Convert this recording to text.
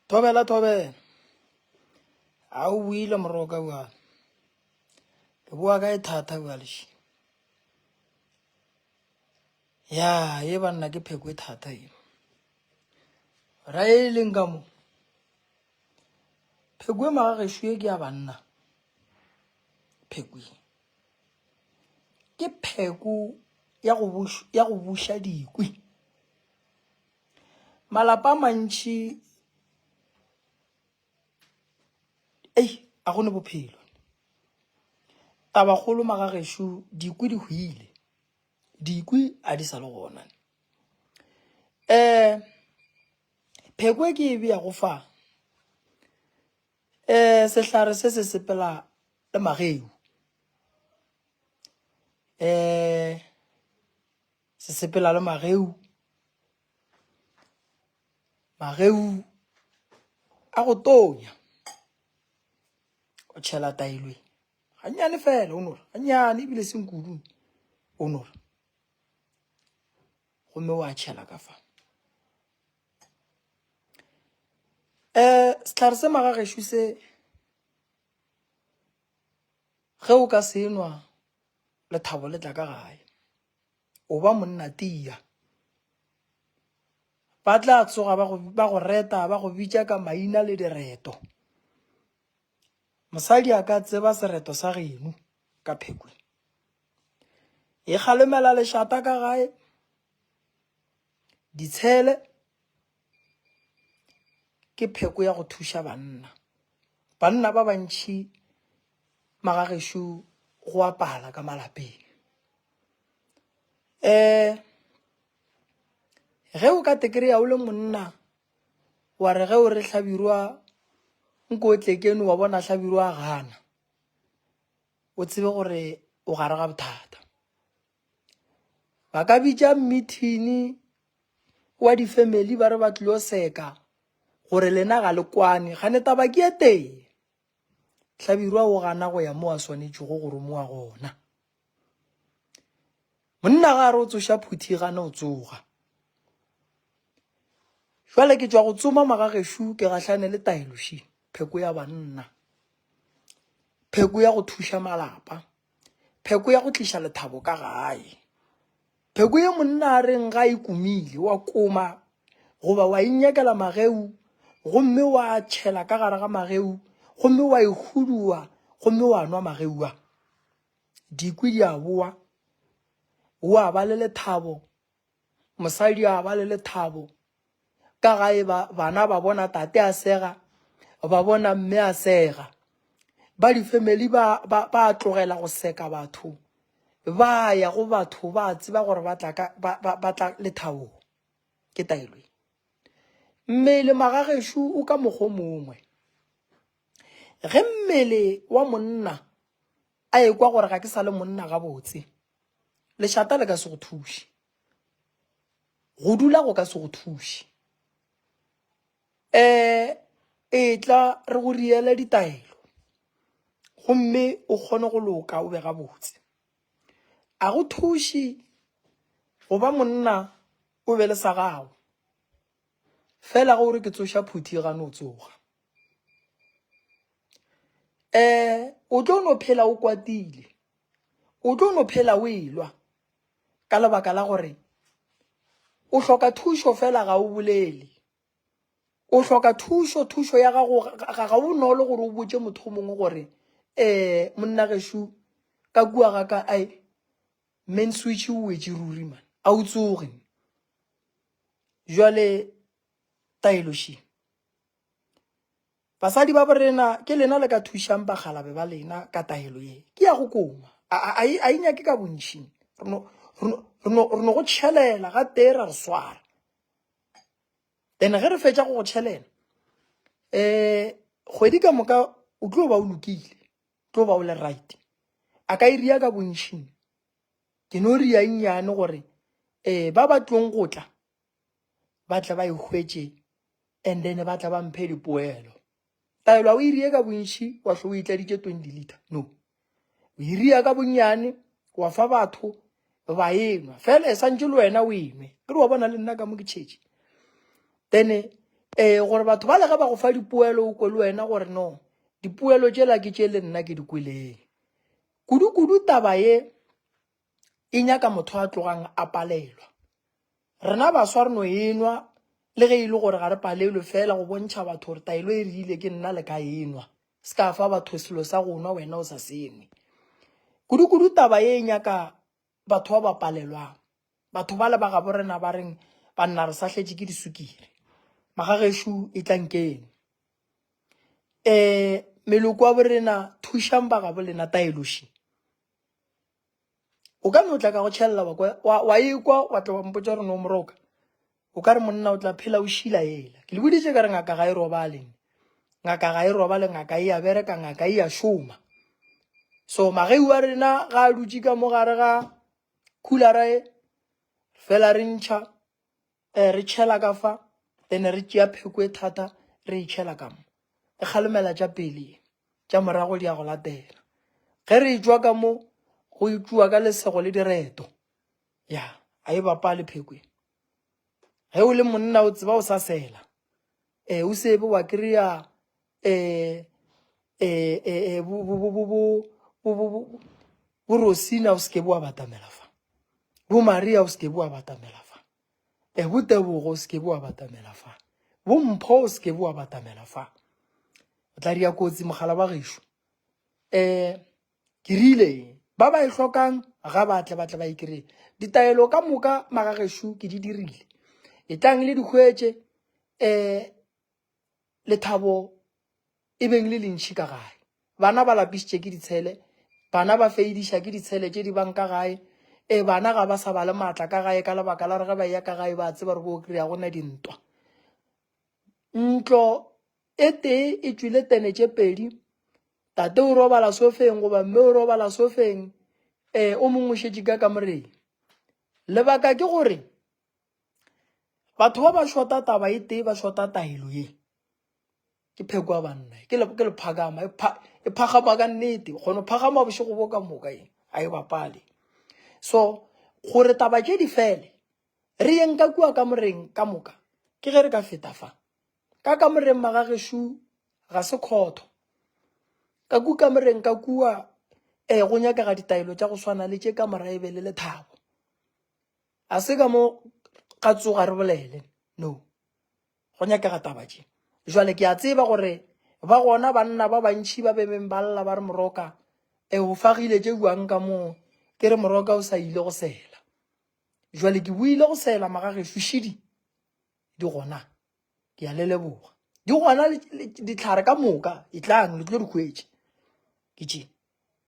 Thobela thobela. A o buile moroka bjale. Ke boa ka e thata bjale še. Ya, ye banna ke pheko e thata ye. Ra e leng ka mo. Pheko e magagešo ye ke ya banna. Pheko ye. Ke pheko ya go ya go buša dikwi. Malapa a mantši ei a go ne bophelo. Tabakgolo magagešo dikwi di hwile, dikwi a di sa le gona. Um pheko e ke e beago fa um sehlare se se sepela le mageu um Se sepela le mageu. Mageu a go tonya. O tšhela tailwe. Gannyane fela o nora. Gannyane ebile seng kudu o nora. Gomme wa tšhela ka fa. Um sehlare se magagešo se ge o ka se nwa lethabo le tla ka gae. O ba monna tia. Ba tla tsoga ba go, ba go reta, ba go bitša ka maina le direto. Mosadi a ka tseba sereto sa geno ka phekwe. E kgalemela lešata ka gae, ditshele ke pheko ya go thuša banna. Banna ba bantši magagešo go a pala ka malapeng. Um ge o ka te kry-a o le monna wa re ge o re Hlabirwa nko o tle keno wa bona Hlabirwa a gana, o tsebe gore o gare ga bothata. Ba ka bitša meeting wa di-family ba re ba tlilo seka gore lena ga le kwane, gane taba ke e tee. Hlabirwa o gana go ya mo a swanetšego go romowa gona. Monna ga a re o tsoša phuthi gane o tsoga. Jwale ke tšwa go tsoma magagešo ke gahlane le taeloši, pheko ya banna, pheko ya go thuša malapa, pheko ya go tliša lethabo ka gae. Pheko ye monna a reng ga e komile, wa koma goba wa inyakela mageu gomme wa tšhela ka gare ga mageu gomme wa e hudua gomme wa nwa mageu a. Dikwi di a boa, wa ba le lethabo, mosadi a ba le lethabo. Ka gae ba, bana ba bona tate a sega, ba bona mme a sega. Ba di-family ba, ba, ba tlogela go seka batho, ba ya go batho ba tseba gore ba tla ka, ba, ba, ba tla lethabong. Ke taelo ye. Mmele magagešo o ka mokgwa o mongwe. Ge mmele wa monna a ekwa gore ga ke sa le monna gabotse, lešata le ka se go thuše. Go dula go ka se go thuše. Um etla re go riele ditaelo gomme o kgone go loka o be gabotse. A go thuše go ba monna o be le sa gago. Fela ge o re ke tsoša phuthi e gane o tsoga. Um o tlo no phela o kwatile, o tlo no phela o elwa ka lebaka la gore o hloka thušo fela ga o bolele. O hloka thušo, thušo ya gago ga ga bonolo gore o botše motho o mongwe gore um monna gešo ka kua ga ka ai main switch o wetše ruri man, a o tsoge. Jwale taelo še. Basadi ba borena ke lena le ka thušang bakgalabe ba lena ka taelo ye. Ke ya go koma. A, a, a e nyake ka bontši. Re no, re no, re no, re no go tšhelela ga tee ra re swara. Then ge re fetša go go tšhelela, um kgwedi ka moka o tlo ba o lokile, tlo ba o le right. A ka e ria ka bontšing. Ke no ria nnyane gore um ba ba tlong go tla ba tle ba e hwetše and then ba tla ba mphe dipoelo. Taelo a o e rie ka bontši wa hlo o e tladitše 20 liter. No. O e ria ka bonnyane wa fa batho ba enwa. Fela e santše le wena o enwe. Ke re wa bona le nna ka mo ke tšhetše. Then. Ee, gore batho ba le ge ba go fa dipoelo o kwe le wena gore no, dipoelo tšela ke tše le nna ke di kweleng. Kudu-kudu taba ye e nyaka motho a tlogang a palelwa. Rena baswa re no enwa le ge e le gore ga re palelwe fela go bontšha batho gore taelo e rile ke nna le ka enwa. Se ka fa batho selo sa go nwa wena o sa se nwe. Kudu-kudu taba ye e nyaka batho ba ba palelwang. Batho bale ba gabo rena ba reng banna re sahletše ke disukiri. Magagešo e tlang keng. Eh meloko wa borena thušang ba gabo lena taeloši. O ka no tla ka go tšhelela wa kwa wa, wa ikwa wa tla wa mpotša gore no moroka. O ka re monna o tla phela o šila ela. Ke le boditše ka re ngaka ga e robale. Ngaka ga e robale, ngaka e a bereka, ngaka e a šoma. So mageu a rena ga a dutše ka mo gare ga cooler e fela re ntšha eh, re tšhela ka fa then re tšea pheko e thata re e tšhela ka mo e kgalemela tša pele tša morago di ya go latela ge re etšwa ka mo go etšwa ka lesego le direto ya a e bapale pheko e ge o le monna o tseba o sa sela eh o sebe wa kry-a eh eh eh, eh bo bo bo bo bo bo bo bo Rosina o seke wa batamela fa bo Maria o seke wa batamela fa eh bo Tebogo o seke wa batamela fa bo Mpho o seke wa batamela fa o tla dia kotsi mogala wa gešo eh ke rile ba ba e hlokang ga ba tle ba tle ba e kry ditaelo ka moka magagešo ke di dirile e tlang le di hwetše um lethabo e beng le lentšhi ka gae bana ba lapišitše ke ditshele bana ba feidiša ke ditshele tše di bang ka gae e bana ga ba sa ba le maatla ka gae ka lebaka la gore ge ba eya ka gae ba tseba gore bo kry-a go na dintwa ntlo e tee e tšwile tene tše pedi tate o robala sofeng goba mme o robala sofeng um o mongwe o šetše ka kamoreng lebaka ke gore Batho ba ba šota taba e tee, ba šota taelo ye. Ke pheko ya banna, ke le ke lephakama, e pha e phagama ka nnete, kgona go phagama bošego bo ka moka e, a e bapale. So gore taba tše di fele, re yeng ka kua kamoreng ka moka, ke ge re ka feta fa. Ka kamoreng magagešo ga se khotho. Ka ku kamoreng ka kua eh go nyakega ditaelo tša go swana le tše kamora e be le lethabo. A se ka mo ga tsoga re bolele no go nyakega taba tše jwale ke a tseba gore ba gona banna ba bantšhi ba bebeng ba lla ba re moroka e o fagile tše buang ka moo ke re moroka o sa ile go sela jwale ke buile go sela magagešo šidi di gona ke a le leboga di gona ditlhare ka moka e tlang le tlo di hwetše ke tše.